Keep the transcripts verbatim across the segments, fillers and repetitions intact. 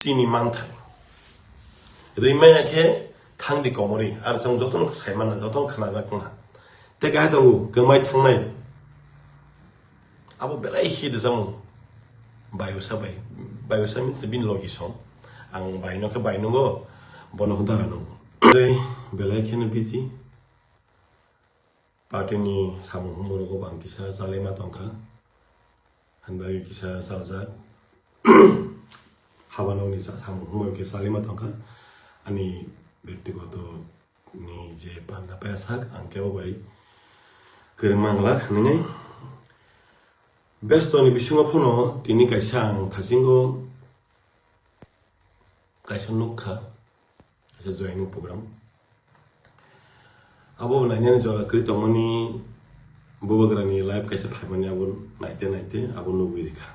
Chini manthai. Rimaya khe thangdi komori, ar chwng jotono sai manna, jotono khnajakna. Tei kaisa tongo, kwmai thangnai. Abo belai hit rijamung. Bayusa bai. Bayusa means bini logi song. Ang baino khe bai nungo, bono khe dara nungo. Tei belai kheno busy. Party ni samung humung rok ang kisa chalima tongkha. Hanbai kisa chaljak. Haba nokni sa-, samung humung kisa chalima tongkha. Ani byaktigoto ni je panda paya sak ang kebo bai kwrwng manglak hinwi. Besto ni bisingo phano tini kaisa ang thasingo kaisa nukha, kaisa joining program. Abo nainani jora kwrwi tongmani bubagrani live kaisa phaimani abo naite naite abo nugwi rikha.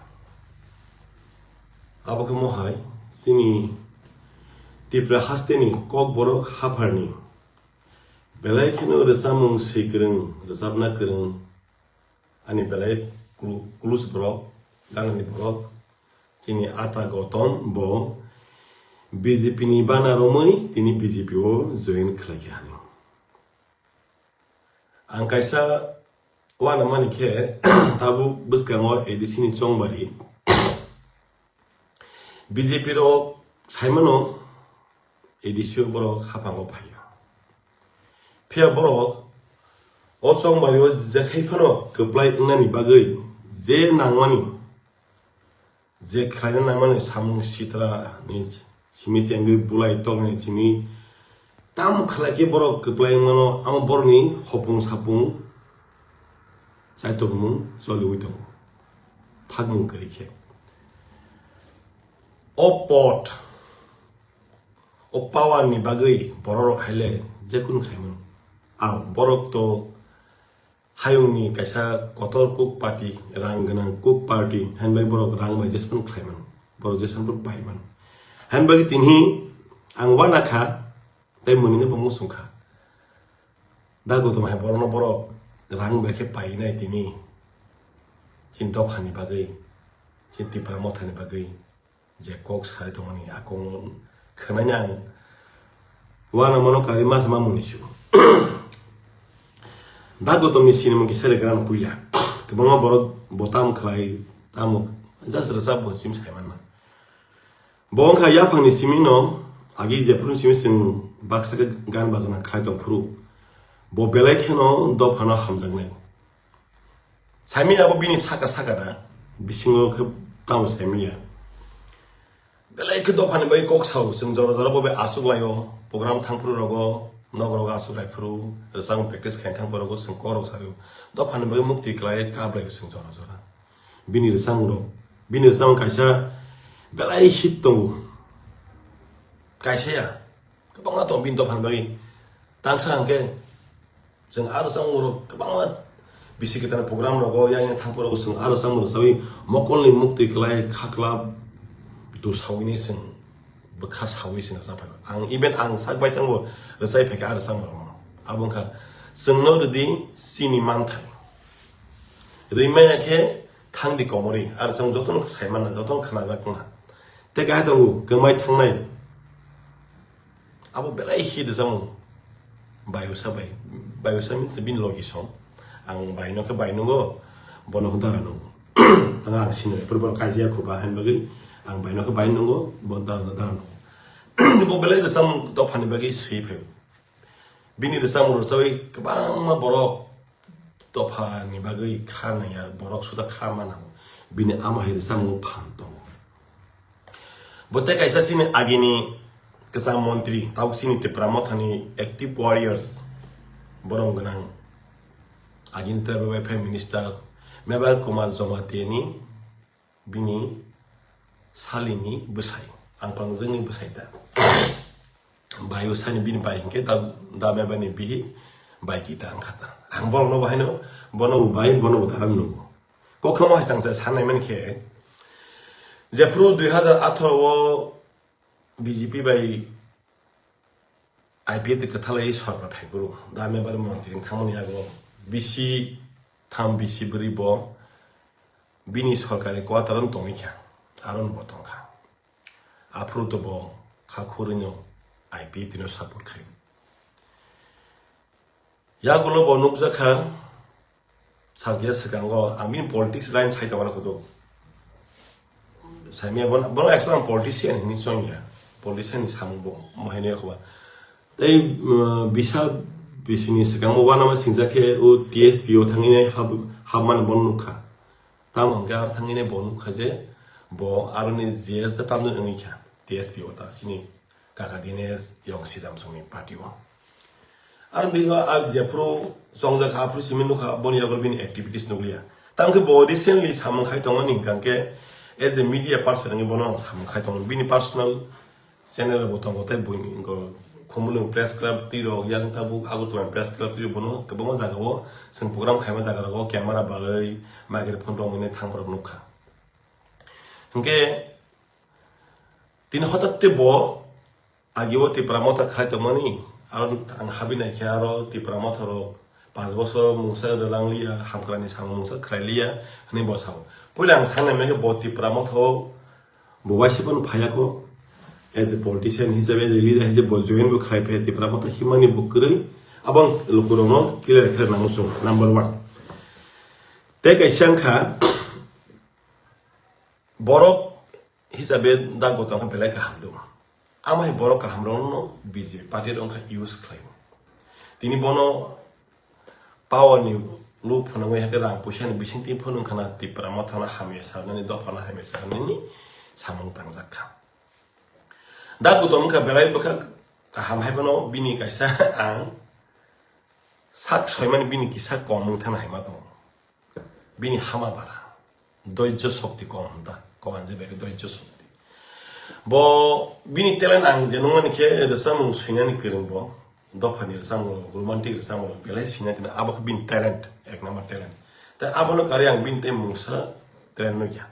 Abo khe mohai chini Tipra hasteni Kokborok hapharni belai kheno rwchapmung swi kwrwng, rwchapna kwrwng, ani belai klu-, klus borok, ganani borok, chini ata Gotom bo B J P ni bana romwi tini B J P o join khlaikha hinwi. Ang kaisa uanamani khe tabuk bwskango A D C ni chongbari B J P rok saimano A D C o borok haphango phaiya. Phiya borok o chongmari o jekhai phano kwplai wngnani bagwi je nangmani, je khlaina nangmani samung sitra ni simi chengwi bulai tongni simi tam khlai khe borok kwplai wngmano, amo borokni hopung sapung chaitokmung choliwi tongo, thakmung kwrwi khe. O pot, o power ni bagwi borok rok haile jekunu khaimano. Ang borok to hayungni kaisa kotor kuk party, rang gwnang kuk party, hanbai borok rang bai jespan khlaimano, borok jespan paimano. Hanbai tini ang wana kha, tei mwnwino bo muchung kha. Da Gotom hai borokno borok rang bai khe painai tini. Chini dophani bagwi, chini Tipra mothani bagwi je kok sai tongmani a kokno khwnani ang uanamano karwi mas mamungni su. Da Gotomni sinimung kisa regra ang puila. Kwbangma borok bo tam khlai, tamo just rwchap bo chim sai manna. Bo wngkha yaphangni simino agi jephuru simi chwng baksa khe gan bajana khlai tong phuru bo belai kheno dophano hamjaknai. Saimanya abo bini saka saka da, bisingo khe tamo saimanya. Belai khe dophani bai kok sao, chwng jora jora bo bai aswk laio, program thang phuru rogo, nok rogo aswk lai phuru, rwchapmung practice khaina thang phuru rogo chwng kok rok sario. Dophani bai mukti kwlai kap lai chwng jora jora. Bini rwchapmung rok, bini rwchapmung kaisa belai hit tongo. Kaisa ya, kwbangma tongo bini dophani bagwi. Tangsa hwnkhe chwng aro chwngmung rok kwbangma bisi kwtal program rogo yang yang thang phuru chwng aro chwngmung rok sawi mokolni mukti kwlai khakla dusawini chwng bwkha sawi chwng rwchap phai. Ang even ang sak bai thango rwchai phaikha aro chwngmung rokno. Abo wngkha chwngno rwdi chini manthai. Rimaya khe thangdi komori, ar chwng jotono sai manna, jotono khnajakna. Tei kaisa tongo, kwmai thangnai. Abo belai hit rijamung. Bayusa bai, bayusa means bini logi song. Ang baino khe bai nungo, bono khe dara nungo. Tang ang sino, ephuru borok kaijia khuba, hain bagwi ang baino khe bai nungo, bono dara, dara nungo. Bo belai rijamung dophani bagwi swi phaio. Bini rwchapmung rwchawi kwbangma borok dophani bagwi kha nangya, borok suda kha ma nango. Bini ama hai rwchapmungo phan tongo. Bo tei kaisa chini agini kwcham montri, tabuk chini Tipra mothani active warriors, borom gwnang agini tribal welfare minister Mebar Kumar Jamatia ni bini salini bwsai, ang pangjwngni bwsai ta. Bai usani bini bai hinkhe da, da Mebarni bihi bai kita ang khata. Ang borokno bo haino, bono bo bai, bono bo daram nungo. Kokhamo hai chang sa sanai man khe, jephuru dui hazar atharo o B J P bai I P F T kwthalai sorkar phaiphuru, da Mebar montri wng thangmani yago bisi tham bisi bwrwi bo bini sorkari quarter-o tongwi kha, aro bo tongkha. Aphuru to bo kha khurwino I P F T no support khai. Yagulo bo nukjakha, salkhe swkango, ang bini politics line sai tongmani khudu. Saimya bono, bono actually ang politician hinwi chongya. Politician ni samung bo, mo haino yakhoba. Tei, uh, bisa bisini swkango uanama singjak khe o T S P O thangwi nai hab-, habmani bono nukha. Tamo hwnkhe aro thangwi nai bo nukha je bo aroni G S da tamjani wngwi kha T S P O ta chini kaka Dinesh Yong Sidam songni party o. Aro bigo a jephuru chongjak kha aphuru simi nukha boni yago bini activities nukliya. Tamo khe bo recently samung khai tongmani hwnkha khe as a media person wngwi bono ang samung khai tongo. Bini personal channel bo tongo tei buini wngkha Khumulwng Press Club twi rok yang tabuk Agartala Press Club twi rok bono kwbangma jagao chwng program khaima jaga rogo camera balai microphone rok mwnwi thangma rok nukha. Hwnkhe tini hotat tei bo agi o Tipra Motha khai tongmani, aro ang habi naikhe aro Tipra Motha rok panch bosor mungsa rwlang liya, hamkrani samung mungsa khlai liya hwnwi bo sao. Puila ang sanai mankhe bo Tipra Motha o bo waisa phano phaiya kho, as a politician hisabe, as a leader hisabe bo join bo khlai phaiya, Tipra Motha himani bo kwrwi, abo ang lukurokno clear khlai nango chwng, number one. Tei kaisa wngkha, borok hisabe da Gautam khe belai kaham do. Amo hai borok kaham rokno B J P party rok wngkha use khlai. Tini bono power ni lob phunugwi hakhe rang puisa ni bisingtwi phunuk khana Tipra Motha no hamya sanani, dopha no hamya sanani samung tangjak kha. Da Gautam wngkha belai bwkha kaham hai phano bini kaisa ang sak soimani bini kisa kom wng thangna hai ma tongo. Bini hama bara. Doijjo shokti kom hwn ta. Kom hwn je bai khe doijjo shokti. Bo bini talent ang je nungmani khe rwchapmung swinani kwrwng bo. Dophani rwchapmung, romantic rwchapmung belai swina khe abo khe bini talent, ek number talent. Tai abono karwi ang bini tei mungsa talent nukya.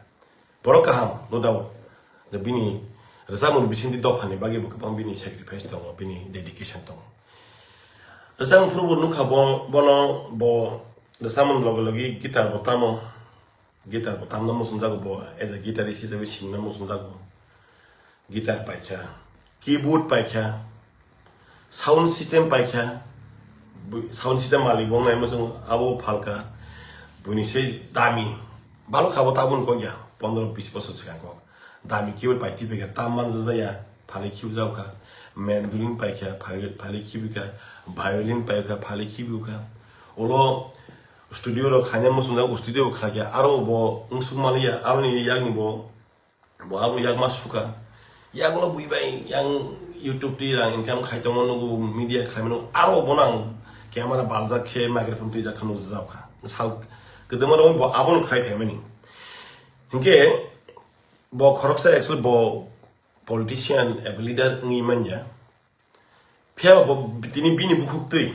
Borok kaham, no doubt. Da bini rwchapmung bisingtwi dophani bagwi bo kwbang bini sacrifice tongo, bini dedication tongo. Rwchapmung phuru bo nukha bo, bono bo rwchapmung logi logi guitar bo tamo, guitar bo tamna muchungjago bo, as a guitarist hisabe singna muchungjago. Guitar paikha, keyboard paikha, sound system paikha, bu-, sound system malik bo wngnai muchung abo phalkha, buini se dami, balok kha bo tabun kok ya, pondro bis bosor swkang kok. Dami keyboard pai twi paikha, tam manjak ya, phalwi khibijago kha. Mandolin paikha, phalwi, phalwi khibikha. Violin paikha, phalwi khibikha. Ulo studio rok khaina muchungjak, studio bo khlai kha. Aro bo wngsuk manliya, aroni yakni bo, bo abo yakma sukha. Yagulo bui bai yang YouTube twi rang income khai tongo, nugo media khlaimano. Aro bono ang camera baljak khe, microphone twijak khe nukjak kha. Sal kwdwma rok bo abono khlai phaimani. Hinkhe bo khoroksa actually bo politician eba leader wngwi manya. Phiya bo tini bini bukhuk twi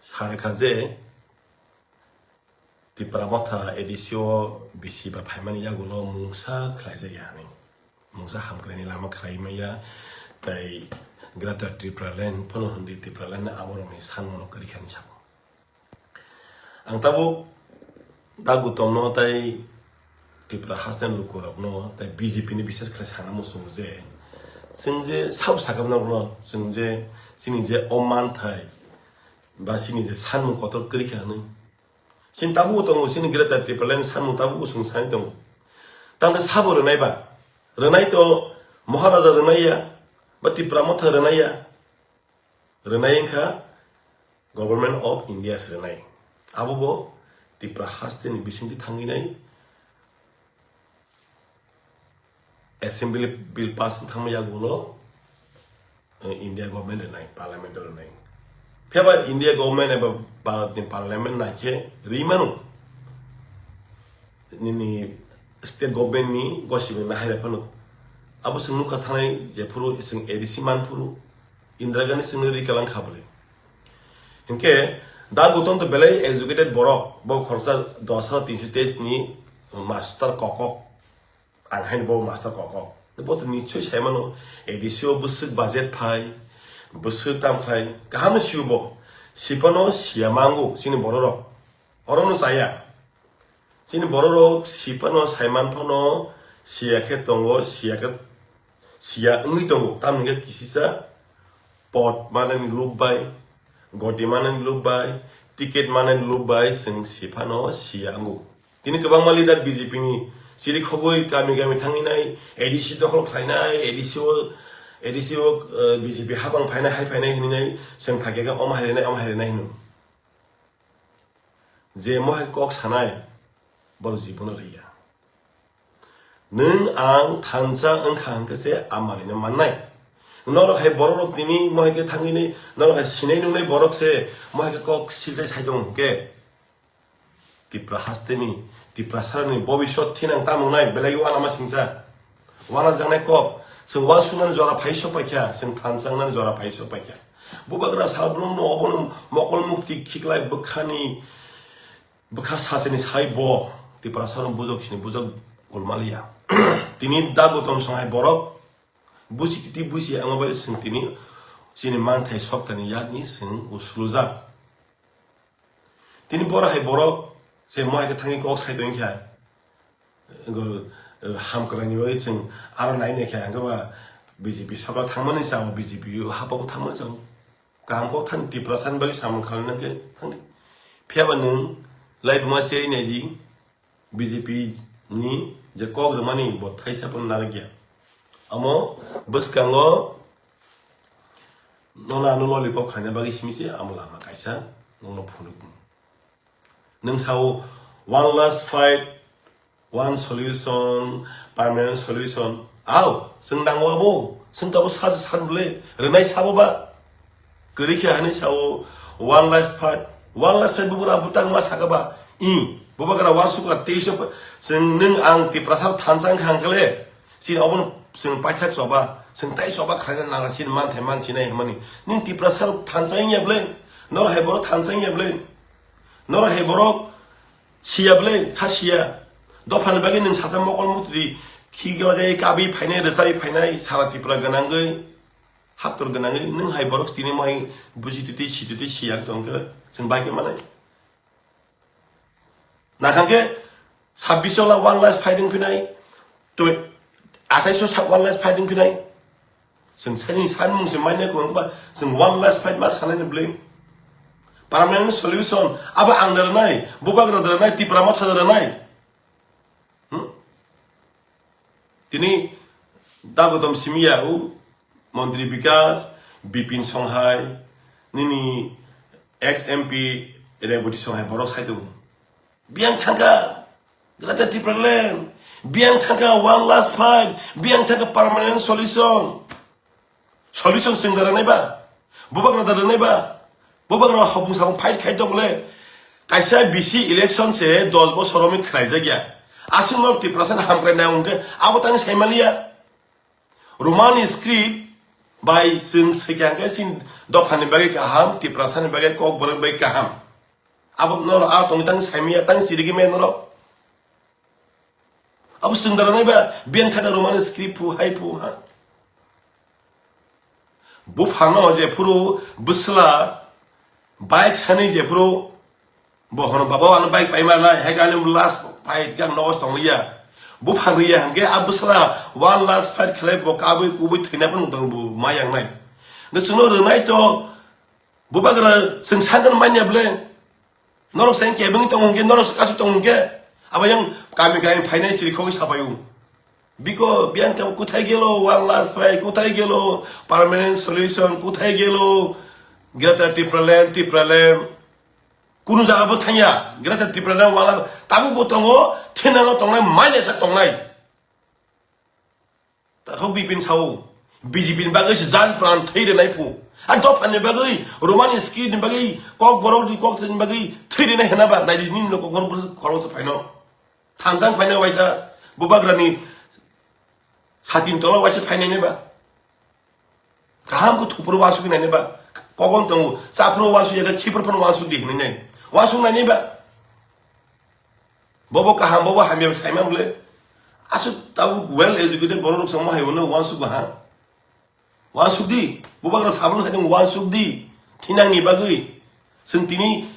sa rwkha je Tipra Motha A D C o bisi ba phaimani yagulo mungsa khlaijakya hinwi. Mungsa hamkraini lama khlai manya, tei Greater Tipraland phano hwnwi Tipraland aborokni sanmano kwrwi kha hinwi sabo. Ang tabuk da Gautamno tei Tripura hasteni lukurokno tei B J P ni bises khlai sana muchungo je, chwng je sabo sakha norokno, chwng je chini je o manthai ba chini je sanmung kotor kwrwi kha hinwi. Chini tabukbo tongo, chini Greater Tipraland ni sanmung tabukbo chwng sani tongo. Tamo sabo rwnai ba? Rwnai to Maharaja rwnai ya, ba Tipra Motha rwnai ya. Rwnai wngkha Government of India se rwnai. Abo bo Tipra hasteni bisingtwi thangwi nai Assembly bill pass wng thangma yagulo, eh, India government rwnai, parliament o rwnai. Phiaba India government eba Bharat ni parliament naikhe rwi mano. Nini state government ni gosibai nahai phano. Abo chwng nukha thanai jephuru chwng A D C manphuru Indira Gandhi chwngno rikalang kha bwle. Hinkhe da Gautam to belai educated borok, bo khoroksa dos hajar tinso teis ni master kokok, ang haino bo master kokok. Bo to nichoi sai mano, A D C o bwswk budget phai, bwswk tam khlai, kaham no sio bo. Sipano sia mango chini borok rok. Oro no chaya. Chini borok rok sipano saiman phano siya khe tongo, siya khe Siya wngwi tongo, tamni hwnkhe kisisa pot manani lob bai, goti manani lob bai, ticket manani lob bai chwng siphano siya wngo. Tini kwbangma leader B J P ni chiri khogwi kami kami thangwi nai, A D C dokhol khlainai, A D C o, A D C o, eh, B J P habang phainai, hai phainai hinwi nai, chwng phaikhe khe omo hai rwnai, omo hai rwnai hino. Je mohai kok sanai, borok jibono rwya. Nwng ang thansa wngkha hwnkhe se a manwino mannai. Norok hai borok rok tini mohai khe thangwini, norok hai sinai nungnai borok se mohai khe kok silchai sai tongo hwnkhe. Tipra hasteni, Tiprasarani bobiswt thinang tamo wngnai, belai uanama singcha. Uanajaknai kok, chwng uansuknani jora phai sok paikha, chwng thansa wngnani jora phai sok paikha. Bubagra salbrumno obono mokol mukti khiklai bwkhani, bwkha sachini sai bo, Tiprasarok bujok sini bujok golmaliya. Tini da Gautam Songhai borok, busi titi busi ang bai chwng tini chini manthai soktani yakni chwng uslujak. Tini borok hai borok se mohai khe thangwi kok sai tongkha. Go, eh, ham kwrwngni bagwi chwng aro nai nai khe ang ba B J P sokra thangmani sao, B J P hapao thangmani sao. Kaham kok thani Tiprasani bagwi samung khalai nang khe thangdi. Phiya ba nwng lai buma cheri nai di, B J P ni je kok rwmani bo thaisa phano narwkya. Amo bwskango nono ano lollipop khaina bagwi simi se amo lama kaisa nokno phunuk. Nwng sao, "One last fight, one solution, permanent solution." Ao, chwng nango abo, chwng tabo sa se san bwle, rwnai sabo ba. Kwrwi khe hani sao, "One last fight, one last fight," bubagra bwtang ma saka ba. I, bubagra uansukha teisa, chwng nwng ang Tiprasa thansa wngkha hwnkhe le, chini obono chwng paithak choba, chwng tai choba khaina nang chini manthai mansinai hwnmani. Nwng Tiprasa thansa wngya bwle, norok hai borok thansa wngya bwle. Norok hai borok siya bwle, kha siya. Dophani bagwi nwng sacha mokol mutri khiglagwi kabwi phainai, rwchapwi phainai, sara Tripura gwnangwi, haktor gwnangwi, nwng hai borok tini mohai busi tuti, si tuti, siya tongkhe, chwng bai khe manai. Nakhang khe sabbish o la one last fight wng phinai, twi, athais o sa-, one last fight wng phinai. Chwng sani sanmung se manya kwrwng ba, chwng one last fight ma sanani bwle. Permanent solution, abo ang da rwnai, bubagra da rwnai, Tipra motha da rwnai. Hmm? Tini da Gautam simi ya o, Montri Bikas, Bipin Songhai, nini ex M P Reboti Songhai borok sai tongo. Biyang thangkha Greater Tipraland, biyang thangkha one last fight, biyang thangkha permanent solution. Solution chwng da rwnai ba, bubagra da rwnai ba, bubagra hopung sapung fight khai tong le. Kaisa bisi election se dos bosor romwi khlaijakya. Aswk nok Tiprasa ni hamkrai nai hwnkhe abo tang sai maliya. Roman script bai chwng swikha hwnkhe chini dophani bagwi kaham, Tiprasa ni bagwi kokborok bai kaham. Abo norok aro tongwi tang saimanya tang chirigwi maya norok. Abo chwng da rwnai ba biyang thaka Roman script phu hai phu ha. Buphano jephuru bwsla bike sani jephuru bo hono, "Baba, ano bike paima na, hai khe ani last fight khe ang nogo tong liya." Bupha rwya hwnkhe a bwsla one last fight khlai bo kabui kubui thwina phano tong bo ma yang nai. Hwnkhe chwngno rwnai to bubagra chwng sakno manya bwle. Norok se kebeng tong hwnkhe, norok se kasu tong hwnkhe, abo yang kami kami phainai chiri khogwi sapaio. Biko biyang khe kuthai gelo one last fight, kuthai gelo permanent solution, kuthai gelo Greater Tipraland, Tipraland. Kunu jaga bo thangya, Greater Tipraland wala tabuk bo tongo, thinango tongnai, manya sa tongnai. Takhok Bipin sao, B J P ni bagwi se jan pran thwi rwnai phu. A dophani bagwi, Roman script ni bagwi, kokborok ni kok ni bagwi thwi rwnai hwnba, naidi nini no kokborok bwrwk khoroksa phaino. Thansa wng phaino waisa, bubagrani satin tola waisa phainai neba. Kaham khe thupro wansuk nai neba. Kogon tongo, chaphro wansuk ya, khiphro phano wansuk di hinwi nai. Wansuk nai neba. Bobo kaham, bobo hamya saimang bwle. Aswk tabuk well educated borok rok chwngma hai uansuk ha. Uansuk di, bubagra sabun hai tong uansuk di. Thinang ni bagwi. Chwng tini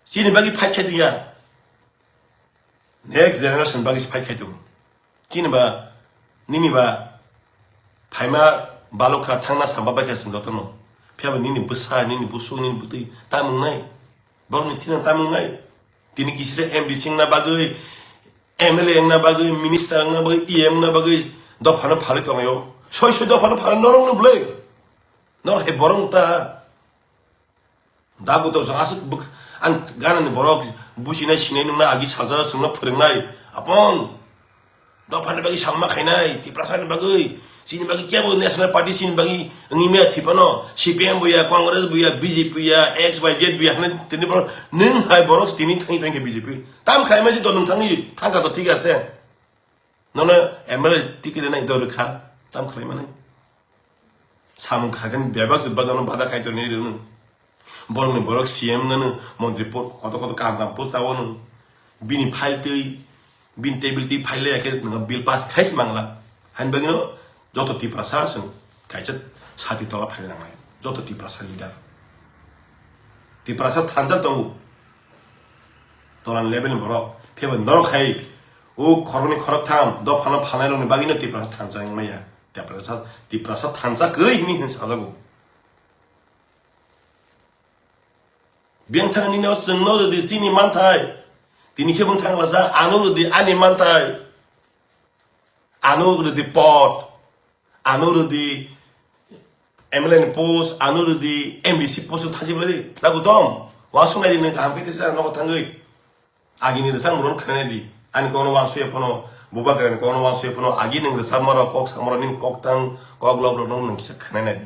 chini bagwi fight khai tongya. Next generation bagwi fight khai tong. Chini ba, nini ba, Phaima balukha, thangna samba baikha chwng jotono. Phiyaba nini bwsa, nini busuk, nini bwtwi tamung nai. Borokni thina tamung nai. Tini kisisa M D C wngna bagwi, M L A wngna bagwi, minister wngna bagwi, E M wngna bagwi dophano phalwi tonglaio. Soi soi dophano phalwi norokno bwlwi. Norok hai borok ta. Da buto jang aswk bwk-, ang ganani borok businai sinai nungna agi salsa chwngno phwrwngnai. Apong. Dophani bagwi salma khainai, Tiprasani bagwi, chini bagwi kebo National Party chini bagwi wngwi maya thwipano, C P M buya, Congress buya, B J P ya, X Y Z buya hwnwi tini borok, nwng hai borok tini thangwi tongkhe B J P. Tam khaima je dol nwng thangwi thangkha to thik ase. Nono M L A ticket nai dol rwkha, tam khlaimanai. Samung khaikhe bebak jubak nono bada kaitor ni rwno. Borokni borok C M nano montri po-, koto koto kaham kaham post tawano. Bini file twi, bini table twi file ya khe nwng bill pass khai se mangla. Hain bagwino joto Tiprasa chwng kaisa sati tola phai nangnai. Joto Tiprasa leader. Tiprasa thansa tongo. Tolan level ni borok. Phebo norok hai. O khorokni khorok tham. Dophano phalnai rokni bagwino Tiprasa thansa wngmaya. Tiprasa, Tiprasa thansa kwrwi hini hin sajago. Biyang thangni no chwngno rwdi chini manthai. Tini khe bwng thang lasa ano rwdi ani manthai. Ano rwdi pot. Ano rwdi M L A ni post, ano rwdi M D C post thasi bwlai. Dagu dom. Wa sungai di nang kaham kete sa nogo thangwi. Agini rwchapmung rok khwnai di. Ani kokno wansukya phano, bubagrani kokno wansukya phano, agi nwng rwchapma rok, kok sama rok, nini kok tang, kok lok rok no nwng kisa khwnai nai di.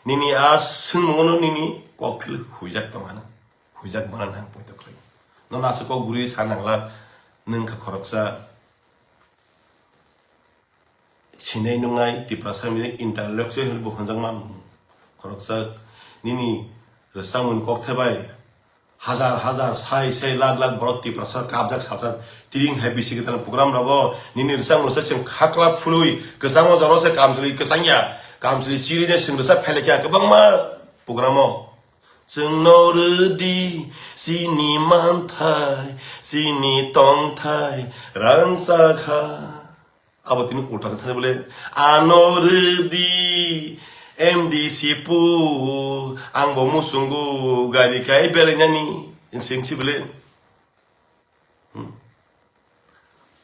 Nini a swngmung no nini kok phil huijak tong ano. Huijak bana nang poito khlai. Nono aswk kok guri sa nangla, nwng kha khoroksa. Sinai nungnai Tiprasa mili intellectual hinwi bo hwnjakma khoroksa nini rwchapmung kokthai bai hajar hajar, sai sai, lakh lakh borok Tiprasa kapjak salsa tiring hai bisi kwtal program rogo nini rwchapmung rwchap chwng khakla phului kwchangma jora se kamchwlwi kwchangya kamchwlwi chirine chwng rwchap phailakya kwbangma program o chwngno rwdi chini manthai chini tongthai rangchakha. Abo tini ulta khe thani bole, ano rwdi M D C pu, ang bo muchungo gari kai belainani, sing si bole. Hmm.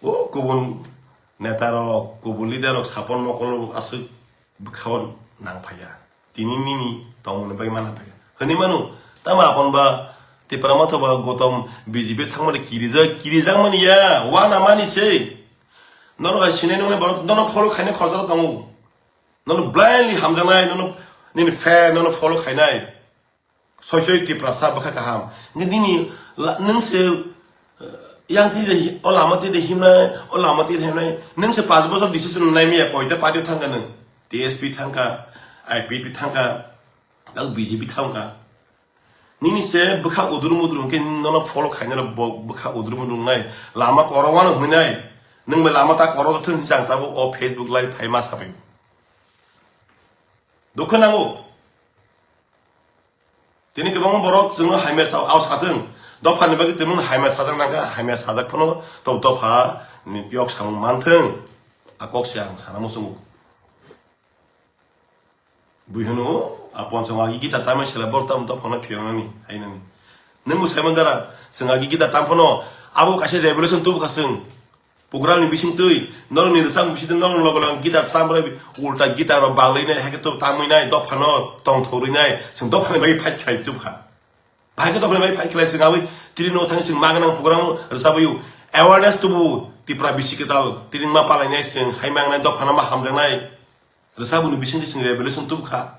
O kubun neta rok, kubun leader rok, sapon mokol rok aswk bwkhao nang phaiya. Tini nini tongmani bai mana phaiya. Hwnwi mano, tamo apon ba Tipra Motha ba Gautam B J P thangmani kirijak, kirijak mani ya, wana mani se. Norok hai sinai nungnai borok nono follow khainai khoroksa tongo. Nono blindly hamjaknai, nono nini fan, nono follow khainai. Soi soi Tiprasa bwkha kaham. Nini la-, nwng se, eh, yang twi de hi-, o lama twi de himnai, o lama twi de himnai. Nwng se paanch bochor decision nai miya koita party thangka nwng. T S P thangka, I P P thangka, tei B J P thangka. Nini se bwkha udru mudru hwnkhe nono follow khainai bo bwkha udru mudru wngnai. Lama korokmano hwnwi nai. Nwng bai lama ta korok thung chang tabuk o Facebook live phai ma sabai. Dukha nango. Tini kwbangma borok chwngno hamya sa-, ao sathwng. Dophani bagwi tongmung hamya sajak nangkha, hamya sajak phano to dopha ni yok samung manthwng. A kok se ang sana muchungo. Bui hwno, a ponsong agi gita tamai sela bor tam dophano phiyoknani, hainani. Nwng bo saiman dara, chwng agi gita tam phano, abo kaisa revolution tubu kha chwng. Program ni bising twi, norok ni rwchapmung bising twi, norok logo logo guitar tam rwi, ulta guitar rok bang lai nai, hai khe to tamwi nai, dophano tong thorwi nai, chwng dophani bagwi fight khlai tubkha. Bahai khe dophani bagwi fight khlai chwng abwi tini no thang chwng ma gwnang program rwchapwi awareness tubu Tipra bisi kwtal tini ma palai nai chwng hai ma gwnang dophano ma hamjak nai. Rwchapmung ni bising twi chwng revolution tubkha.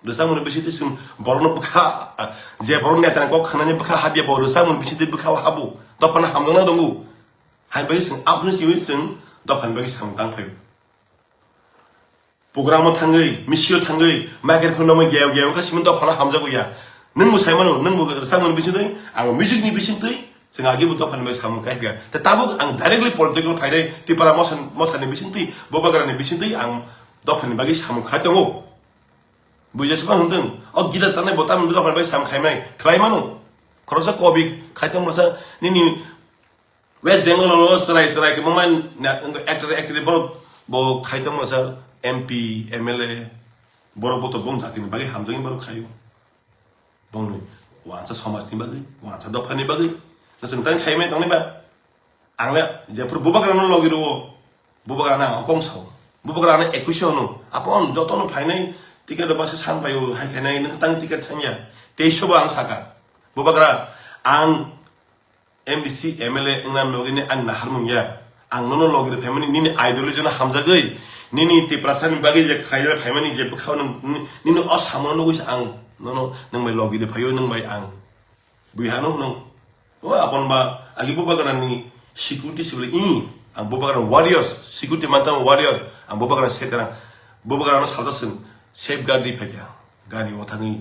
Rwchapmung ni bisingtwi chwng borokno bwkha, je borok netani kok khanani bwkha habya bo rwchapmung ni bisingtwi bwkha o habo, dophano hamjaknai tongo. Haini bagwi chwng aphuru simi chwng dophani bagwi samung tang phaio. Programo thangwi, misio thangwi, microphone nangwi geo geo wngkha simi dophano hamjago ya. Nwng bo saimano, nwng bo rwchapmung ni bisingtwi, ang music ni bisingtwi, chwng agi bo dophani bagwi samung khaipya. Tei tabuk ang directly political phainai, Tipra motha, mothani bisingtwi, Bubagrani bisingtwi ang dophani bagwi samung khai tongo. Buijak se phano hwndwng, o gita tanai bo tamni dophani bagwi samung khaimai, khlai mano. Khoroksa kobi khai tong masa nini West Bengal o chwrai chwrai kwbangma na-, actor actress borok bo khai tong masa M P, M L A, borok bo to bong jatini bagwi hamjakni borok khaio. Bongni wansa somajni bagwi, wansa dophani bagwi. Chwng tang khaimai tongnai ba? Ang le jephuru bubagrano logi rwo, bubagrano ang okong sao. Bubagrano ekwis hono. Apon jotono phainai ticket rok baksa san paio, hai khainai nwng tang ticket sanya. Teiso bo ang saka. Bubagra, ang M D C, M L A wngna nogini ani naharmung ya. Ang nono logi rw phaimani nini ideology no hamjagwi, nini Tiprasani bagwi je khaina phaimani je bwkhao nwng, nini o samo nugwi se ang nono nwng bai logi rw phaio, nwng bai ang. Bui hano hwnung. O apon ba, agi bubagrani security sibili i, ang bubagrani warriors, security mantan warrior, ang bubagrani sekara, bubagrano salsa sung, safeguard di phaikha, gari o thangwi,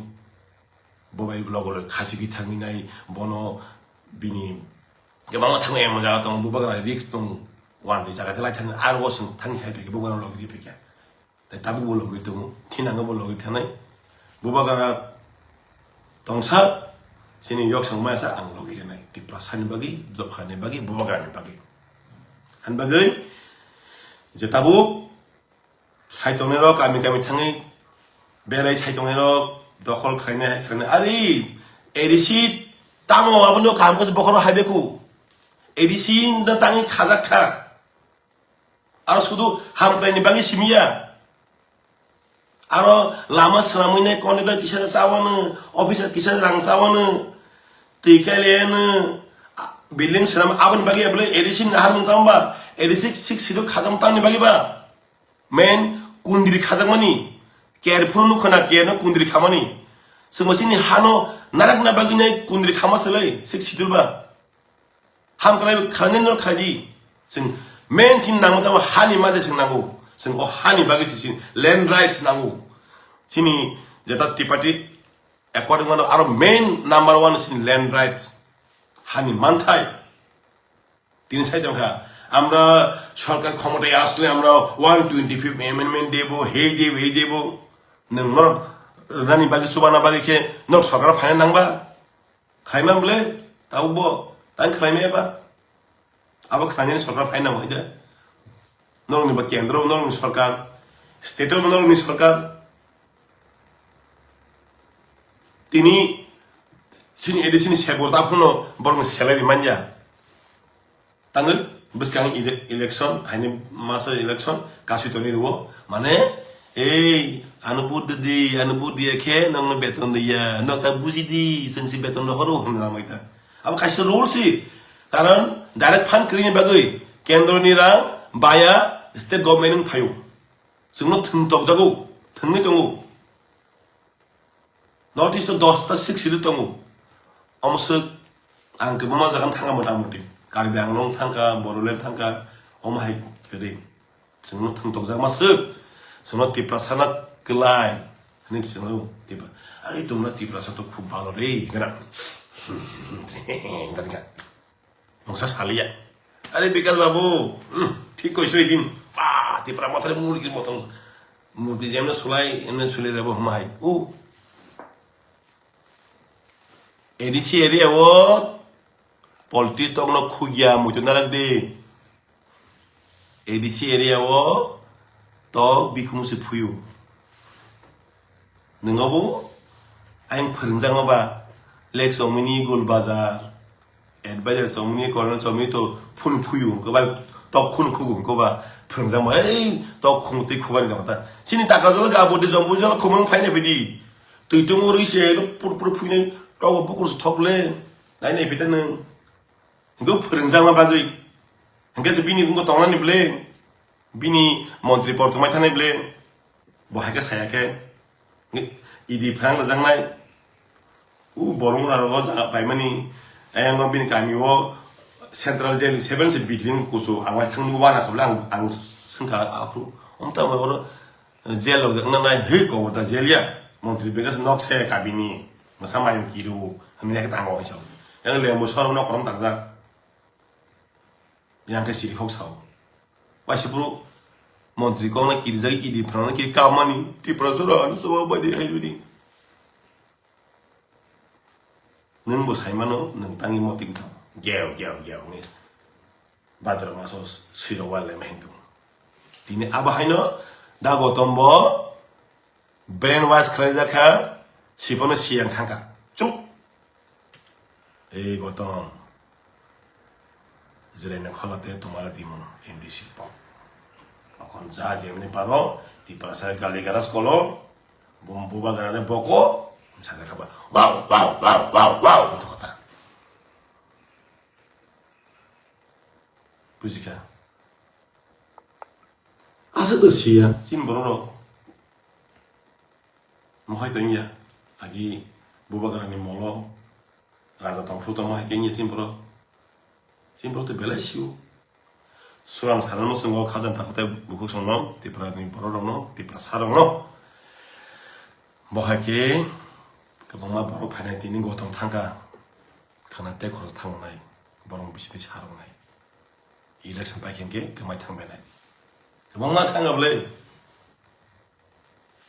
bobai logo loi khachigwi thangwi nai, bono bini kwbangma thangwi emon jaga tong, bubagrani risk tong, wan di jaga de lai thangwi, aro o sung thangwi khai phaikha, bubagrano logi di phaikha. Tai tabuk bo logi tongo, thinango bo logi thanai. Bubagra tongsa, chini yok song maya sa ang logi rinai. Tiprasani bagwi, dophani bagwi, bubagrani bagwi. Han bagwi, je tabuk, sai tongnai rok, kami kami thangwi, berai sai tongnai rok, dokhol khlainai, hai khlainai. Ari, A D C tamo abono kaham khe bokhoro hai beku. A D C no tangwi khajak kha. Aro sudu hamkraini bagwi simiya. Aro lama swnamwi nai, conductor kisa chawano, officer kisa rang chawano, twi khe leyano, a, building swnam aboni bagwi abole A D C ni naharmung tamo ba, A D C six schedule khajam tamni bagwi ba. Main kundri khajakmani, care phuru nukho na care no kundri khamani. Chwngbo chini hano narakna bagwi nai kundri khama selai, six schedule ba. Hamkrai khlainai no khlai di. Chwng main chini nangma tamo hani made chwng nango. Chwng o hani bagwi se chini land rights nango. Chini jeta Tipati according mano aro main number one chini land rights. Hani manthai. Tini sai tongkha. Amra sorkar khomotai asle amra one twenty fifth amendment debo, hei debo, hei debo. Nwng norok rwnani bagwi chubana bagwi khe norok sorkar phaina nangba. Khaima bwle, tabuk bo, tang khlaimaya ba? Abo khlainani sorkar phaina nangwi da? Norokni ba kendro, norokni sorkar, state o norokni sorkar. Tini, chini A D C ni sebor ta phuno borokni salary manya. Tangwi bwskang ele-, election, phaini masa election, kasi toni rwo. Mane, ei, ano vote di, ano vote diya khe, nokno beton diya, nok ta buji di, chwng si beton rohoro, hwnwi lamai ta. Abo kaisa rule si, karon direct fund kwrwini bagwi, kendro ni rang, baya, state government wng phaio. Chwngno thwng tokjago, thwngwi tongo. North East o dosta six schedule tongo. Omo swk ang kwbangma jaga thangkha mota moti. Karbi Anglong thangkha, Bodoland thangkha, omo hai kwrwi. Chwngno thwng tokjakma swk. Chwngno Tiprasa na kwlai. Hwnwi chwngno Tipra-, Are tumra Tiprasa to khub bhalo re. Mungsa saliya. Are Bikas babu, hmm, thik koiso idin. Ba, Tipra mothore murgi motong. Murgi jemne sulai, emne suli rebo huma hai. U. A D C area o polti tokno khugya muitu narak de. A D C area o tok bikhung se phuyu. Nwngo bo ayang phwrwngjakma ba, Lake Chomini, Gul Bazar, Advisor Chomini, Colonel Chomini to phun phuyu hwnkhe bai tok khun khugu hwnkhe ba phwrwngjakma, ei tok khung twi khugani jama ta. Chini Takarjala ga bodi Jompuijala khumang phaina bidi. Twi tongwi rwi se pur pur phuinai tok bo bukur se thok le. Nai nai phita nwng. Hwnkhe phwrwngjakma bagwi. Hwnkhe se bini wngkha tongnani bwle. Bini montri por kwmai thani bwle. Bo hai khe saya khe. Hwnkhe idi phrang rwjaknai. U borok rok o jaga paimani. Ayang no bini kami o central jail seven se building kuchuk ang wai thangwi wana kha bwle ang, ang swngkha aphuru. Omta oro Jail rok wngna nai hwi kobor da jail ya. Montri Bikas nok se kabini. Masa mayo kiru. Hwnwi nai khe tango waisa. Yang lembo sorom nok korom takjak. Yang khe siri khok sao. Waisa phuru montri kok na kirijak idi phrang na ki kamani. Tipra sura anu soba badi hai rudi. Nwng bo sai mano, nwng tangwi moting thang. Geo, geo, geo, hwnwi. Bhadra maso siro wal lema hing tongo. Tini abo haino Da Gotom bo brainwash khlaijak kha, siphano siyang thangkha. Chuk. Ei Gotom. Jeraino kholate tomare dimu M D C pok. Okon ja jemni paro, Tiprasa gali garas kolo, bum buba garane boko, sajak khaba. Wow, wow, wow, wow, wow. Kota. Bujikha. Aswk da siya, chini borok rok. Mohai tong ya, agi bubagrani molo, raja tong phuru tong mohai keng ya chini borok. Chini borok to belai siyo. Surang sana no sungo khajang takhute bukhuk songno, Tiprani borok rokno, Tiprasa rokno. Mohai ke, kwbangma borok phainai tini Gotom thangka. Khana tei khoroksa thangnai, borok bisi bisi haroknai. Election pai khe hwnkhe kwmai thangbainai. Kwbangma thangya bwle.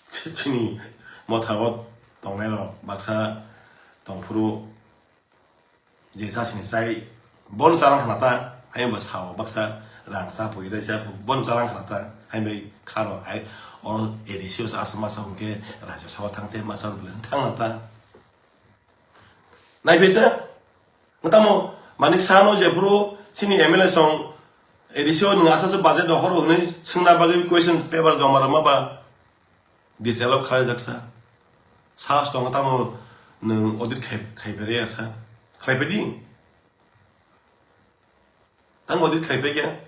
Chini motha o tongnai rok baksa tongphuru je chasini chai bon chalang khana ta, hai ba sao baksa rang cha pui rai cha pui bon chalang khana ta, hai bai kharo hai o A D C o sa aswk masa hwnkhe Rajya Sabha thang tei masa bwle thang ta. Naiphai ta, tamo Manik Saha no jephuru chini M L A song A D C o nwng asaswk budget rohoro hwnwi swngna bagwi question paper joma rwma ba D C L o kharwi jaksa. Sahas tongo tamo nwng audit khai, khai phere ya sa. Khlai pedi. Tang audit khai pekya.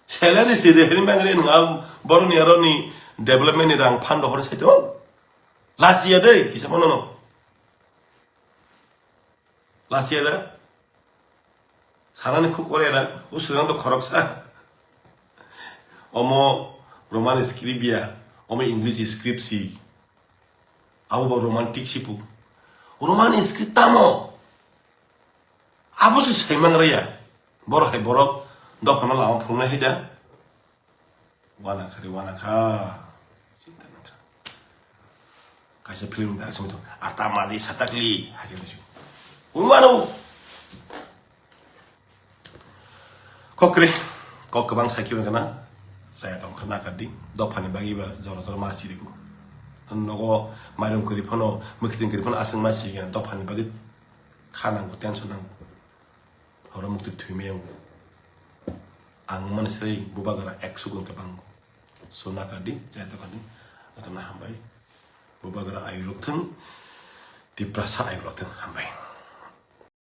Salary si de hini bangre nwng am boroni aroni development ni rang fund rohoro saito. Last year de kisa mano no. Last year da. Sanani khuk kore da. O swkang to khoroksa. Omo Roman script ya. Omo English script si. Abo bo Roman tik si pu. Roman script tamo. Abo se saimang raya. Borok hai borok dophano lama phungnai hai da. Wana kha re, wana kha. Chinta nang kha. Kaisa film direction to. Ata maji satakli. Hasil tu. Wano. Kok kre. Kok kwbang sakhi wngkha na. Saya tong khana kadi. Dophani bagi ba jora jora ma siriku. Nogo mairum kri phano, mukhiting kri phano aswng ma siriku. Dophani bagi kha nango, tension nango. Horo mukti thwimai ang. Ang mani sai bubagra ekso gun kwbang. So nakadi, chai tokadi. Atona hambai. Bubagra ayurok thung. Tiprasa ayurok thung hambai.